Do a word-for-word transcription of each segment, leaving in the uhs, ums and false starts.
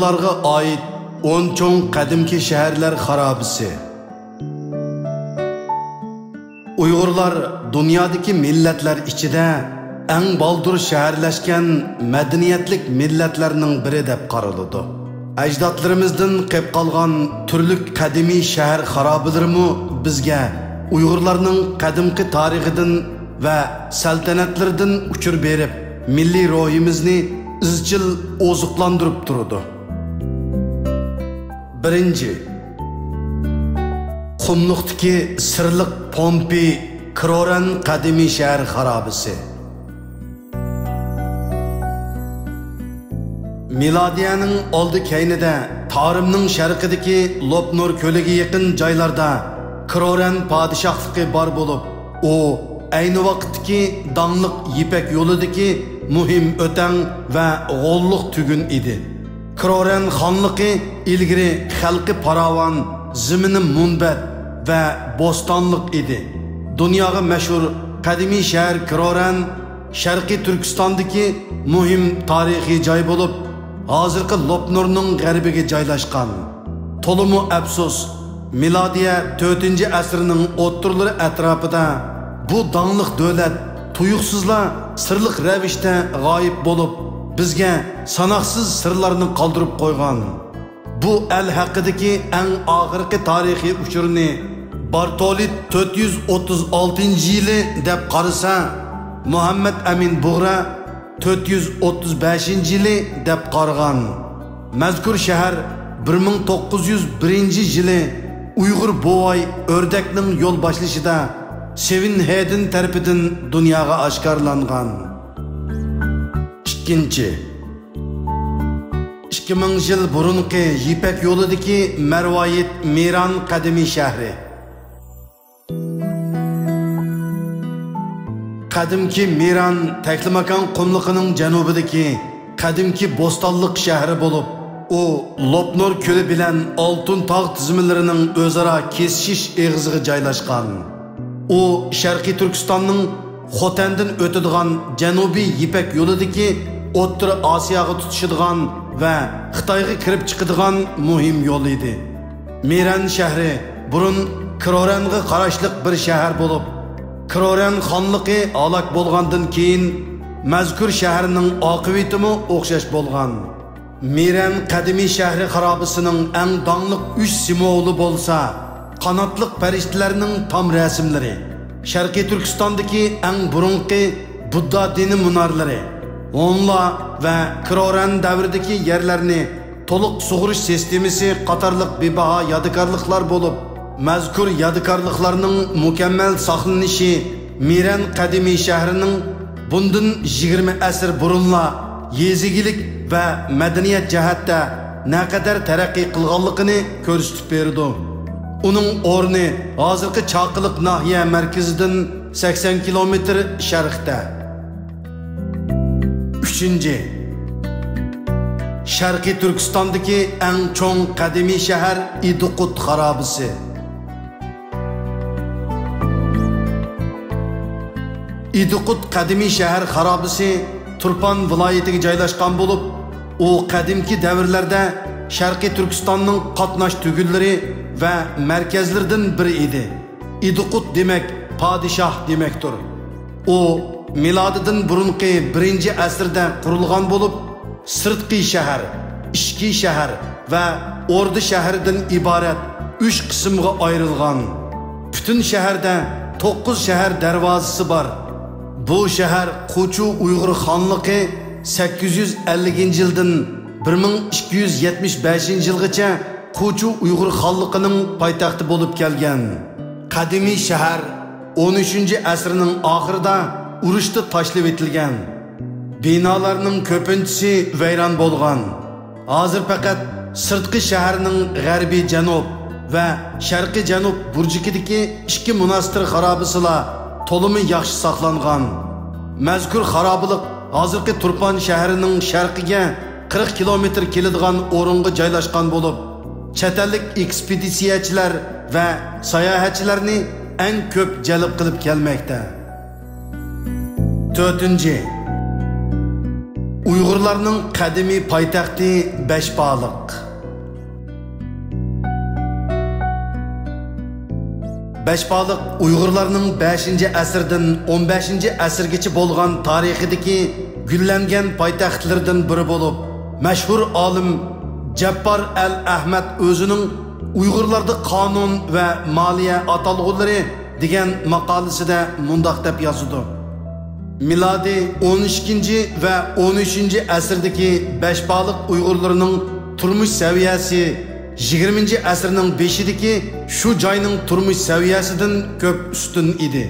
ئۇيغۇرلارغا ئائىت ئون چوڭ قەدىمكى شەھەرلەر خارابىسى. ئۇيغۇرلار دۇنيادىكى مىللەتلەر ئىچىدە ئەڭ بالدۇر شەھەرلەشكەن مەدەنىيەتلىك مىللەتلەرنىڭ بىرى دەپ قارىلىدۇ. ئەجدادلىرىمىزدىن قېپ قالغان تۈرلۈك قەدىمىي شەھەر خارابىلىرىمۇ بىزگە ئۇيغۇرلارنىڭ قەدىمكى تارىخىدىن ۋە سەلتەنەتلىرىدىن ئۇچۇر بېرىپ، مىللىي روھىمىزنى ئىزچىل ئوزۇقلاندۇرۇپ تۇرىدۇ. بىرىنچى، قۇملۇقتىكى سىرلىق پومپېي كرورەن قەدىمىي شەھەر خارابىسى. مىلادىيەنىڭ ئالدى كەينىدە، تارىمنىڭ شەرقىدىكى لوپنۇر كۆلىگە يېقىن جايلاردا كرورەن پادىشاھلىقى بار بولۇپ، ئۇ ئەينى ۋاقىتتىكى داڭلىق يىپەك يولىدىكى مۇھىم ئۆتەڭ ۋە غوللۇق تۈگۈن ئىدى. كرورەن خانلىقى ئىلگىرى خەلقى پاراۋان، زېمىنى مۇنبەت ۋە بوستانلىق ئىدى. دۇنياغا مەشھۇر قەدىمىي شەھەر كرورەن شەرقىي تۈركىستاندىكى مۇھىم تارىخىي جاي بولۇپ، ھازىرقى لوپنۇرنىڭ غەربىگە جايلاشقان. تولىمۇ ئەپسۇس، مىلادىيە تۆتىنچى ئەسىرنىڭ ئوتتۇرىلىرى ئەتراپىدا بۇ داڭلىق دۆلەت تۇيۇقسىزلا سىرلىق رەۋىشتە غايىب بولۇپ، بىزگە ساناقسىز سىرلارنى قالدۇرۇپ قويغان. بۇ ئەل ھەققىدىكى ئەڭ ئاخىرقى تارىخىي ئۇچۇرنى بارتولىت تۆت يۈز ئوتتۇز ئالتىنچى يىلى دەپ قارىسا، مۇھەممەد ئەمىن بۇغرا تۆت يۈز ئوتتۇز بەشىنچى يىلى دەپ قارىغان. مەزكۇر شەھەر بىر مىڭ توققۇز يۈز بىرىنچى يىلى ئۇيغۇر بوۋاي ئۆردەكنىڭ يول باشلىشىدا سېۋىن ھېدىن تەرىپىدىن دۇنياغا ئاشكارىلانغان. ئىككىنچى، ئىككى مىڭ يىل بۇرۇنقى يىپەك يولىدىكى مەرۋايىت مىران قەدىمىي شەھىرى. قەدىمكى مىران تەكلىماكان قۇملۇقىنىڭ جەنۇبىدىكى قەدىمكى بوستانلىق شەھىرى بولۇپ، ئۇ لوپنۇر كۆلى بىلەن ئالتۇن تاغ تىزمىلىرىنىڭ ئۆزئارا كېسىشىش ئېغىزىغا جايلاشقان. ئۇ شەرقىي تۈركىستاننىڭ خوتەندىن ئۆتىدىغان جەنۇبىي يىپەك يولىدىكى ئوتتۇرا ئاسىياغا تۇتىشىدىغان ۋە خىتايغا كىرىپ چىقىدىغان مۇھىم يول ئىدى. مىرەن شەھىرى بۇرۇن كرورەنغا قاراشلىق بىر شەھەر بولۇپ، كرورەن خانلىقى ھالاك بولغاندىن كېيىن، مەزكۇر شەھەرنىڭ ئاقىۋىتىمۇ ئوخشاش بولغان. مىرەن قەدىمىي شەھىرى خارابىسىنىڭ ئەڭ داڭلىق ئۈچ سىمۋولى بولسا، قاناتلىق پەرىشتىلەرنىڭ تام رەسىملىرى، شەرقىي تۈركىستاندىكى ئەڭ بۇرۇنقى بۇددا دىنى مۇنارلىرى، ھونلا ۋە كرورەن دەۋرىدىكى يەرلەرنى تولۇق سۇغىرىش سىستېمىسى قاتارلىق بىباھا يادىكارلىقلار بولۇپ، مەزكۇر يادىكارلىقلارنىڭ مۇكەممەل ساقلىنىشى مىرەن قەدىمىي شەھىرىنىڭ بۇندىن يىگىرمە ئەسىر بۇرۇنلا يېزا ئىگىلىك ۋە مەدەنىيەت جەھەتتە نەقەدەر تەرەققىي قىلغانلىقىنى كۆرسىتىپ بېرىدۇ. ئۇنىڭ ئورنى ھازىرقى چاقىلىق ناھىيە مەركىزىدىن سەكسەن كىلومېتىر شەرقتە. ئۈچىنچى، شەرقىي تۈركىستاندىكى ئەڭ چوڭ قەدىمىي شەھەر ئىدىقۇت خارابىسى. ئىدىقۇت قەدىمىي شەھەر خارابىسى تۇرپان ۋىلايىتىگە جايلاشقان بولۇپ، ئۇ قەدىمكى دەۋرلەردە شەرقىي تۈركىستاننىڭ قاتناش تۈگۈنلىرى ۋە مەركەزلىرىدىن بىرى ئىدى. ئىدىقۇت دېمەك پادىشاھ دېمەكتۇر. ئۇ مىلادىدىن بۇرۇنقى بىرىنچى ئەسىردە قۇرۇلغان بولۇپ، سىرتقى شەھەر، ئىچكى شەھەر ۋە ئوردا شەھىرىدىن ئىبارەت ئۈچ قىسىمغا ئايرىلغان. پۈتۈن شەھەردە توققۇز شەھەر دەرۋازىسى بار. بۇ شەھەر قوچۇ ئۇيغۇر خانلىقى سەككىز يۈز ئەللىكىنچى يىلدىن بىر مىڭ ئىككى يۈز يەتمىش بەشىنچى يىلغىچە قوچۇ ئۇيغۇر خانلىقىنىڭ پايتەختى بولۇپ كەلگەن. قەدىمىي شەھەر ئون ئۈچىنچى ئەسىرنىڭ ئاخىرىدا ئۇرۇشتا تاشلىۋېتىلگەن. بىنالارنىڭ كۆپىنچىسى ۋەيران بولغان. ھازىر پەقەت سىرتقى شەھەرنىڭ غەربىي جەنۇب ۋە شەرقىي جەنۇب بۇرجىكىدىكى ئىككى موناستىر خارابىسىلا تولىمۇ ياخشى ساقلانغان. مەزكۇر خارابىلىق ھازىرقى تۇرپان شەھىرىنىڭ شەرقىگە قىرىق كىلومېتىر كېلىدىغان ئورۇنغا جايلاشقان بولۇپ، چەت ئەللىك ئېكسپېدىتسىيەچىلەر ۋە ساياھەتچىلەرنى ئەڭ كۆپ جەلپ قىلىپ كەلمەكتە. تۆتىنچى، ئۇيغۇرلارنىڭ قەدىمىي پايتەختى بەشبالىق. بەشبالىق ئۇيغۇرلارنىڭ بەشىنچى ئەسىردىن ئون بەشىنچى ئەسىرگىچە بولغان تارىخىدىكى گۈللەنگەن پايتەختلىرىدىن بىرى بولۇپ، مەشھۇر ئالىم جەببار ئەل ئەھمەد ئۆزىنىڭ ئۇيغۇرلاردا قانۇن ۋە مالىيە ئاتالغۇلىرى دېگەن ماقالىسىدە مۇنداق دەپ يازىدۇ: مىلادىي ئون ئىككىنچى ۋە ئون ئۈچىنچى ئەسىردىكى بەشبالىق ئۇيغۇرلىرىنىڭ تۇرمۇش سەۋىيەسى يىگىرمىنچى ئەسىرنىڭ بېشىدىكى شۇ جاينىڭ تۇرمۇش سەۋىيەسىدىن كۆپ ئۈستۈن ئىدى.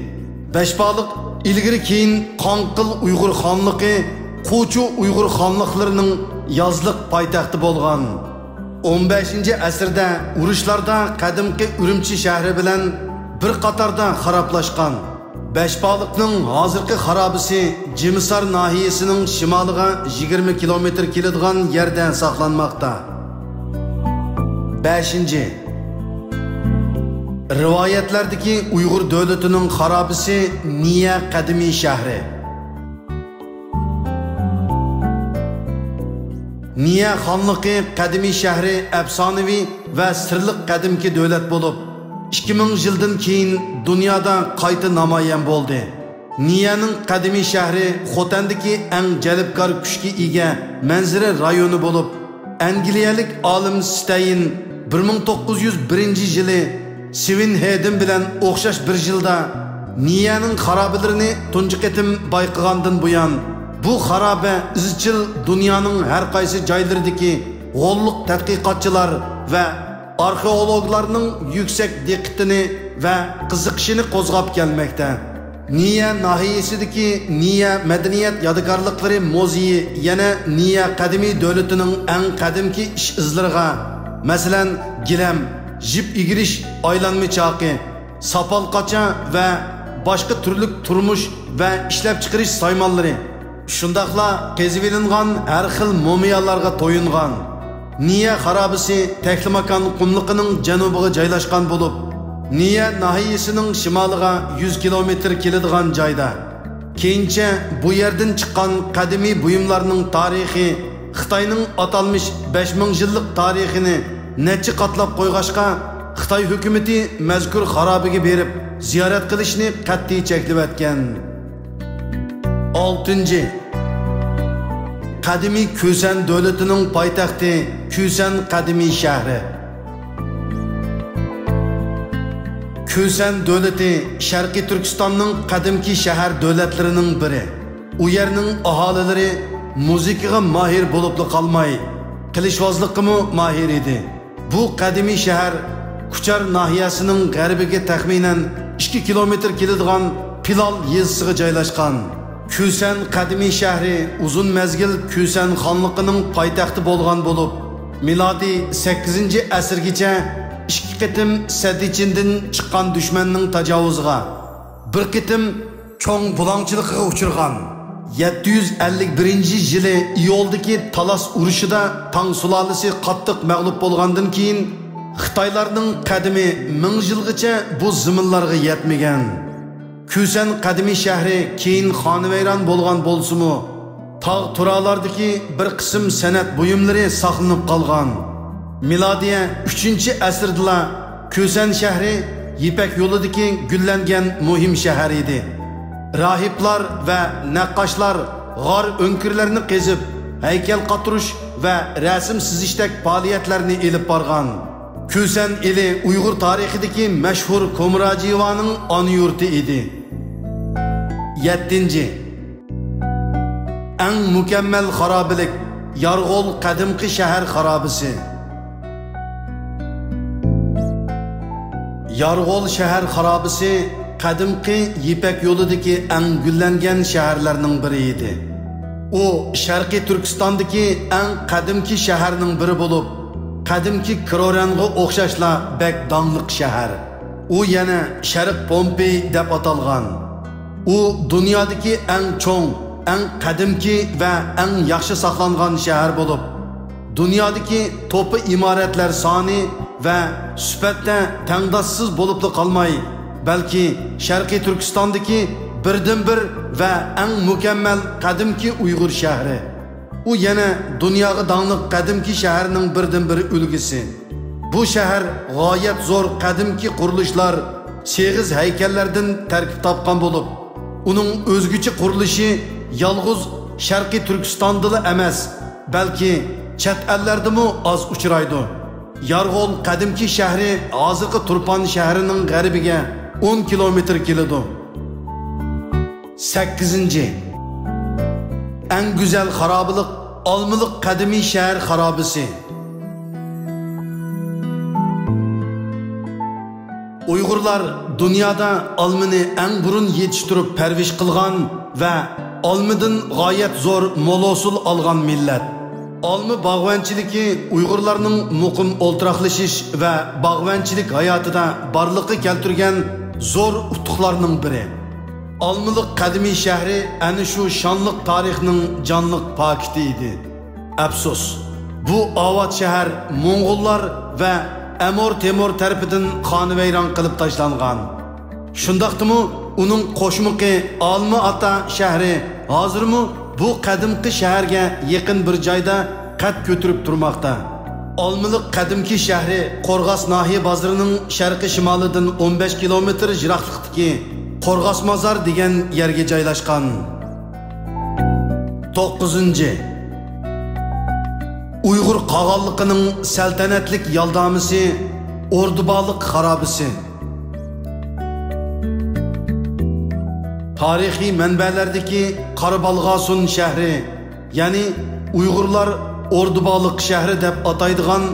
بەشبالىق ئىلگىرى كېيىن قاڭقىل ئۇيغۇر خانلىقى، قوچۇ ئۇيغۇر خانلىقلىرىنىڭ يازلىق پايتەختى بولغان. ئون بەشىنچى ئەسىردە ئۇرۇشلاردا قەدىمكى ئۈرۈمچى شەھىرى بىلەن بىر قاتاردا خارابلاشقان. بەشبالىقنىڭ ھازىرقى خارابىسى جىمىسار ناھىيەسىنىڭ شىمالىغا يىگىرمە كىلومېتىر كېلىدىغان يەردە ساقلانماقتا. بەشىنچى، رىۋايەتلەردىكى ئۇيغۇر دۆلىتىنىڭ خارابىسى نىيە قەدىمىي شەھىرى. نىيە خانلىقى قەدىمىي شەھىرى ئەپسانىۋى ۋە سىرلىق قەدىمكى دۆلەت بولۇپ، ئىككى مىڭ يىلدىن كېيىن دۇنيادا قايتا نامايان بولدى. نىيەنىڭ قەدىمىي شەھىرى خوتەندىكى ئەڭ جەلپكار كۈچكە ئىگە مەنزىرە رايونى بولۇپ، ئەنگلىيەلىك ئالىم ستەين بىر مىڭ توققۇز يۈز بىرىنچى يىلى سىۋېن ھېدېن بىلەن ئوخشاش بىر يىلدا نىيەنىڭ خارابىلىرىنى تۇنجى قېتىم بايقىغاندىن بۇيان، بۇ خارابە ئىزچىل دۇنيانىڭ ھەر قايسى جايلىرىدىكى غوللۇق تەتقىقاتچىلار ۋە ئارخېئولوگلارنىڭ يۈكسەك دىققىتىنى ۋە قىزىقىشىنى قوزغاپ كەلمەكتە. نىيە ناھىيەسىدىكى نىيە مەدەنىيەت يادىكارلىقلىرى مۇزېيى يەنە نىيە قەدىمىي دۆلىتىنىڭ ئەڭ قەدىمكى ئىش ئىزلىرىغا، مەسىلەن، گىلەم، يىپ ئېگىرىش ئايلانما چاقى، ساپال قاچا ۋە باشقا تۈرلۈك تۇرمۇش ۋە ئىشلەپچىقىرىش سايمانلىرى، شۇنداقلا قېزىۋېلىنغان ھەر خىل مۇمىيالارغا تويۇنغان. نىيە خارابىسى تەكلىماكان قۇملۇقىنىڭ جەنۇبىغا جايلاشقان بولۇپ، نىيە ناھىيەسىنىڭ شىمالىغا يۈز كىلومېتىر كېلىدىغان جايدا. كېيىنچە بۇ يەردىن چىققان قەدىمىي بۇيۇملارنىڭ تارىخى خىتاينىڭ ئاتالمىش بەش مىڭ يىللىق تارىخىنى نەچچە قاتلاپ قويغاچقا، خىتاي ھۆكۈمىتى مەزكۇر خارابىگە بېرىپ زىيارەت قىلىشنى قەتئىي چەكلىۋەتكەن. ئالتىنچى، قەدىمىي كۈسەن دۆلىتىنىڭ پايتەختى كۈسەن قەدىمىي شەھىرى. كۈسەن دۆلىتى شەرقىي تۈركىستاننىڭ قەدىمكى شەھەر دۆلەتلىرىنىڭ بىرى. ئۇ يەرنىڭ ئاھالىلىرى مۇزىكىغا ماھىر بولۇپلا قالماي، قىلىچۋازلىققىمۇ ماھىر ئىدى. بۇ قەدىمىي شەھەر كۇچار ناھىيەسىنىڭ غەربىگە تەخمىنەن ئىككى كىلومېتىر كېلىدىغان پىلال يېزىسىغا جايلاشقان. كۈسەن قەدىمىي شەھىرى ئۇزۇن مەزگىل كۈسەن خانلىقىنىڭ پايتەختى بولغان بولۇپ، مىلادىي سەككىزىنچى ئەسىرگىچە ئىككى قېتىم سەددىچىندىن چىققان دۈشمەننىڭ تاجاۋۇزىغا، بىر قېتىم چوڭ بۇلاڭچىلىقىغا ئۇچرىغان. يەتتە يۈز ئەللىك بىرىنچى يىلى ئىيولدىكى تالاس ئۇرۇشىدا تاڭ سۇلالىسى قاتتىق مەغلۇپ بولغاندىن كېيىن، خىتايلارنىڭ قەدىمى مىڭ يىلغىچە بۇ زېمىنلارغا يەتمىگەن. كۈسەن قەدىمىي شەھىرى كېيىن خانىۋەيران بولغان بولسىمۇ، تاغ تۇرالاردىكى بىر قىسىم سەنئەت بۇيۇملىرى ساقلىنىپ قالغان. مىلادىيە ئۈچىنچى ئەسىردىلا كۈسەن شەھىرى يىپەك يولىدىكى گۈللەنگەن مۇھىم شەھەر ئىدى. راھىبلار ۋە نەققاشلار غار ئۆڭكۈرلەرنى قېزىپ، ھەيكەل قاتۇرۇش ۋە رەسىم سىزىشتەك پائالىيەتلەرنى ئېلىپ بارغان. كۈسەن ئېلى ئۇيغۇر تارىخىدىكى مەشھۇر كومراجىۋانىڭ ئانا يۇرتى ئىدى. يەتتىنچى، ئەڭ مۇكەممەل خارابىلىك، يارغول قەدىمكى شەھەر خارابىسى. يارغول شەھەر خارابىسى قەدىمكى يىپەك يولىدىكى ئەڭ گۈللەنگەن شەھەرلەرنىڭ بىرى ئىدى. ئۇ شەرقىي تۈركىستاندىكى ئەڭ قەدىمكى شەھەرنىڭ بىرى بولۇپ، قەدىمكى كرورانغا ئوخشاشلا بەك داڭلىق شەھەر. ئۇ يەنە شەرق پومپېي دەپ ئاتالغان. ئۇ دۇنيادىكى ئەڭ چوڭ، ئەڭ قەدىمكى ۋە ئەڭ ياخشى ساقلانغان شەھەر بولۇپ، دۇنيادىكى توپا ئىمارەتلەر سانى ۋە سۈپەتتە تەڭداشسىز بولۇپلا قالماي، بەلكى شەرقىي تۈركىستاندىكى بىردىنبىر ۋە ئەڭ مۇكەممەل قەدىمكى ئۇيغۇر شەھىرى. ئۇ يەنە دۇنياغا داڭلىق قەدىمكى شەھەرنىڭ بىردىنبىر ئۈلگىسى. بۇ شەھەر غايەت زور قەدىمكى قۇرۇلۇشلار، سېغىز ھەيكەللەردىن تەركىب تاپقان بولۇپ، ئۇنىڭ ئۆزگىچە قۇرۇلۇشى يالغۇز شەرقىي تۈركىستاندىلا ئەمەس، بەلكى چەت ئەللەردىمۇ ئاز ئۇچرايدۇ. يارغول قەدىمكى شەھىرى ھازىرقى تۇرپان شەھىرىنىڭ غەربىگە ئون كىلومېتىر كېلىدۇ. سەككىزىنچى، ئەڭ گۈزەل خارابىلىق، ئالمىلىق قەدىمىي شەھەر خارابىسى. ئۇيغۇرلار دۇنيادا ئالمىنى ئەڭ بۇرۇن يېتىشتۈرۈپ پەرۋىش قىلغان ۋە ئالمىدىن غايەت زور مول ھوسۇل ئالغان مىللەت. ئالما باغۋەنچىلىكى ئۇيغۇرلارنىڭ مۇقىم ئولتۇراقلىشىش ۋە باغۋەنچىلىك ھاياتىدا بارلىققا كەلتۈرگەن زور ئۇتۇقلارنىڭ بىرى. ئالمىلىق قەدىمىي شەھىرى ئەنە شۇ شانلىق تارىخنىڭ جانلىق پاكىتى ئىدى. ئەپسۇس، بۇ ئاۋات شەھەر موڭغۇللار ۋە ئەمۇر تېمۇر تەرىپىدىن خانىۋەيران قىلىپ تاشلانغان. شۇنداقتىمۇ ئۇنىڭ قوشمىقى ئالما ئاتا شەھىرى ھازىرمۇ بۇ قەدىمكى شەھەرگە يېقىن بىر جايدا قەد كۆتۈرۈپ تۇرماقتا. ئالمىلىق قەدىمكى شەھىرى قورغاس ناھىيە بازىرىنىڭ شەرقىي شىمالىدىن ئون بەش كىلومېتىر يىراقلىقتىكى قورغاس مازار دېگەن يەرگە جايلاشقان. توققۇزىنچى، ئۇيغۇر قاغانلىقىنىڭ سەلتەنەتلىك يالدامىسى ئوردۇبالىق خارابىسى. تارىخىي مەنبەلەردىكى قارا بالغاسۇن شەھىرى، يەنى ئۇيغۇرلار ئوردۇبالىق شەھىرى دەپ ئاتايدىغان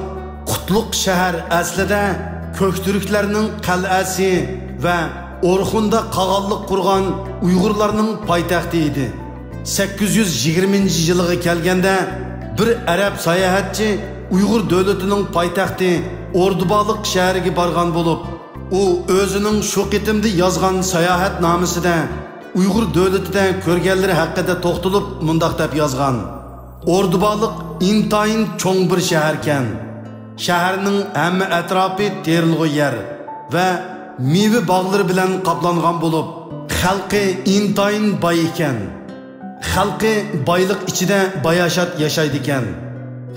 قۇتلۇق شەھەر ئەسلىدە كۆكتۈركلەرنىڭ قەلئەسى ۋە ئورخۇندا قاغانلىق قۇرغان ئۇيغۇرلارنىڭ پايتەختى ئىدى. سەككىز يۈز يىگىرمىنچى يىلىغا كەلگەندە، بىر ئەرەب ساياھەتچى ئۇيغۇر دۆلىتىنىڭ پايتەختى ئوردۇبالىق شەھىرىگە بارغان بولۇپ، ئۇ ئۆزىنىڭ شۇ قېتىمدا يازغان ساياھەتنامىسىدە ئۇيغۇر دۆلىتىدە كۆرگەنلىرى ھەققىدە توختىلىپ مۇنداق دەپ يازغان: ئوردۇبالىق ئىنتايىن چوڭ بىر شەھەركەن. شەھەرنىڭ ھەممە ئەتراپى تېرىلغۇ يەر ۋە مېۋە باغلىرى بىلەن قاپلانغان بولۇپ، خەلقى ئىنتايىن باي ئىكەن. خەلقى بايلىق ئىچىدە باياشات ياشايدىكەن.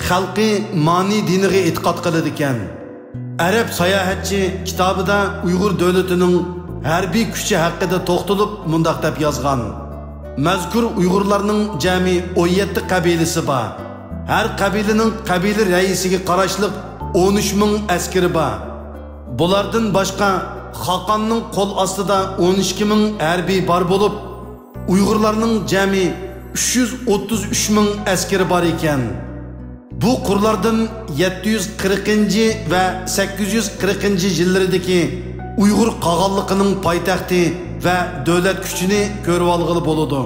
خەلقى مانى دىنىغا ئېتىقاد قىلىدىكەن. ئەرەب ساياھەتچى كىتابىدا ئۇيغۇر دۆلىتىنىڭ ھەربىي كۈچى ھەققىدە توختىلىپ مۇنداق دەپ يازغان: مەزكۇر ئۇيغۇرلارنىڭ جەمئىي ئون يەتتە قەبىلىسى بار. ھەر قەبىلىنىڭ قەبىلە رەئىسىگە قاراشلىق ئون ئۈچ مىڭ ئەسكىرى بار. بۇلاردىن باشقا، خاقاننىڭ قول ئاستىدا ئون ئىككى مىڭ ھەربىي بار بولۇپ، ئۇيغۇرلارنىڭ جەمئىي ئۈچ يۈز ئوتتۇز ئۈچ مىڭ ئەسكىرى بار ئىكەن. بۇ قۇرلاردىن يەتتە يۈز قىرىقىنچى ۋە سەككىز يۈز قىرىقىنچى يىللىرىدىكى ئۇيغۇر قاغانلىقىنىڭ پايتەختى ۋە دۆلەت كۈچىنى كۆرۈۋالغىلى بولىدۇ.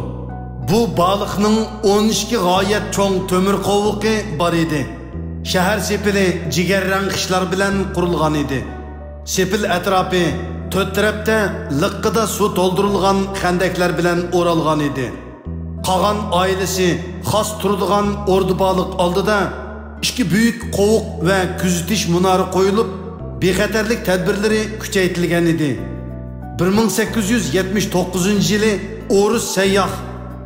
بۇ بالىقنىڭ ئون ئىككى غايەت چوڭ تۆمۈر قوۋۇقى بار ئىدى. شەھەر سېپىلى جىگەر رەڭ خىشلار بىلەن قۇرۇلغان ئىدى. سېپىل ئەتراپى تۆت تەرەپتە لىققىدا سۇ تولدۇرۇلغان خەندەكلەر بىلەن ئورالغان ئىدى. قاغان ئائىلىسى خاس تۇرىدىغان ئوردۇبالىق ئالدىدا ئىككى بۈيۈك قوۋۇق ۋە كۆزىتىش مۇنارى قويۇلۇپ، بىخەتەرلىك تەدبىرلىرى كۈچەيتىلگەن ئىدى. بىر مىڭ سەككىز يۈز يەتمىش توققۇزىنچى يىلى ئورۇس سەيياھ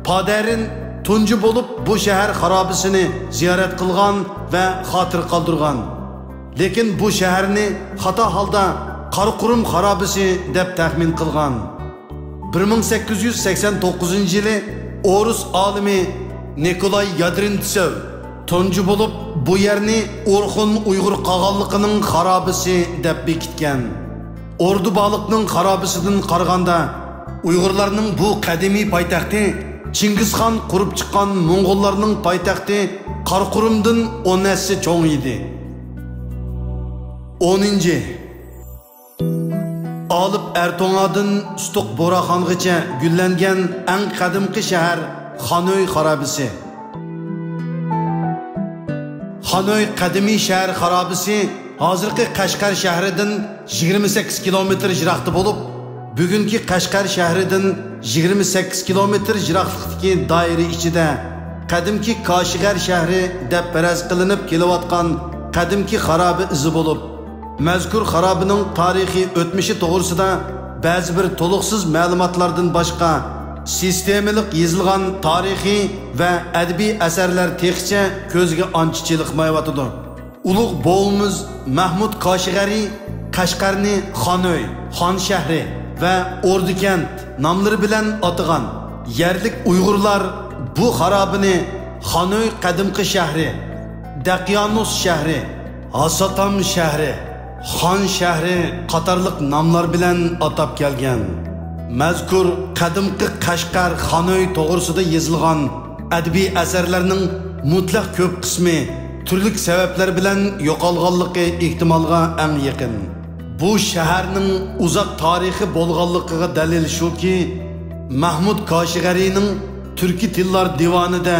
پادەرىن تۇنجى بولۇپ بۇ شەھەر خارابىسىنى زىيارەت قىلغان ۋە خاتىرە قالدۇرغان. لېكىن بۇ شەھەرنى خاتا ھالدا قاراقۇرۇم خارابىسى دەپ تەخمىن قىلغان. بىر مىڭ سەككىز يۈز سەكسەن توققۇزىنچى يىلى ئورۇس ئالىمى نىكولاي يادرىنتسېۋ تۇنجى بولۇپ بۇ يەرنى ئورخۇن ئۇيغۇر قاغانلىقىنىڭ خارابىسى دەپ بېكىتكەن. ئوردۇبالىقنىڭ خارابىسىدىن قارىغاندا، ئۇيغۇرلارنىڭ بۇ قەدىمىي پايتەختى چىڭگىزخان قۇرۇپ چىققان موڭغۇللارنىڭ پايتەختى قاراقۇرۇمدىن ئون ھەسسە چوڭ ئىدى. ئونىنچى، ئالىپ ئەرتوڭادىن سۇتۇق بوراخانغىچە گۈللەنگەن ئەڭ قەدىمكى شەھەر خانۆي خارابىسى. خانۆي قەدىمىي شەھەر خارابىسى ھازىرقى قەشقەر شەھىرىدىن يىگىرمە سەككىز كىلومېتىر يىراقتا بولۇپ، بۈگۈنكى قەشقەر شەھىرىدىن يىگىرمە سەككىز كىلومېتىر يىراقلىقتىكى دائىرە ئىچىدە قەدىمكى كاشىغەر شەھىرى دەپ پەرەز قىلىنىپ كېلىۋاتقان قەدىمكى خارابە ئىزى بولۇپ، مەزكۇر خارابىنىڭ تارىخىي ئۆتمۈشى توغرىسىدا بەزى بىر تولۇقسىز مەلۇماتلاردىن باشقا، سىستېمىلىق يېزىلغان تارىخىي ۋە ئەدەبىي ئەسەرلەر تېخىچە كۆزگە ئانچە چېلىقمايۋاتىدۇ. ئۇلۇغ بوۋىمىز مەھمۇد كاشغەرى قەشقەرنى خانئۆي، خان شەھىرى ۋە ئوردىكەنت ناملىرى بىلەن ئاتىغان. يەرلىك ئۇيغۇرلار بۇ خارابىنى خانئۆي قەدىمكى شەھىرى، دەقيانۇس شەھىرى، ھاساتام شەھىرى، خان شەھىرى قاتارلىق ناملار بىلەن ئاتاپ كەلگەن. مەزكۇر قەدىمكى قەشقەر خانئۆي توغرىسىدا يېزىلغان ئەدەبىي ئەسەرلەرنىڭ مۇتلەق كۆپ قىسمى تۈرلۈك سەۋەبلەر بىلەن يوقالغانلىقى ئېھتىمالغا ئەڭ يېقىن. بۇ شەھەرنىڭ ئۇزاق تارىخى بولغانلىقىغا دەلىل شۇكى، مەھمۇد كاشغەرىنىڭ تۈركىي تىللار دىۋانىدە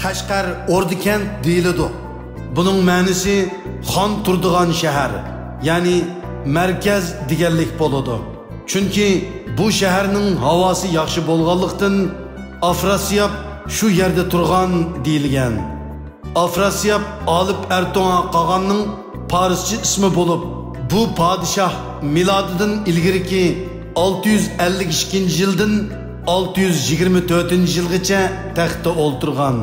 قەشقەر ئوردىكەنت دېيىلىدۇ. بۇنىڭ مەنىسى خان تۇرىدىغان شەھەر، يەنى مەركەز دېگەنلىك بولىدۇ. چۈنكى بۇ شەھەرنىڭ ھاۋاسى ياخشى بولغانلىقتىن، ئافراسىياب شۇ يەردە تۇرغان دېيىلگەن. ئافراسىياب ئالىپ ئەرتوڭا قاغاننىڭ پارسچە ئىسمى بولۇپ، بۇ پادىشاھ مىلادىدىن ئىلگىرىكى ئالتە يۈز ئەللىك ئىككىنچى يىلدىن ئالتە يۈز يىگىرمە تۆتىنچى يىلغىچە تەختتە ئولتۇرغان.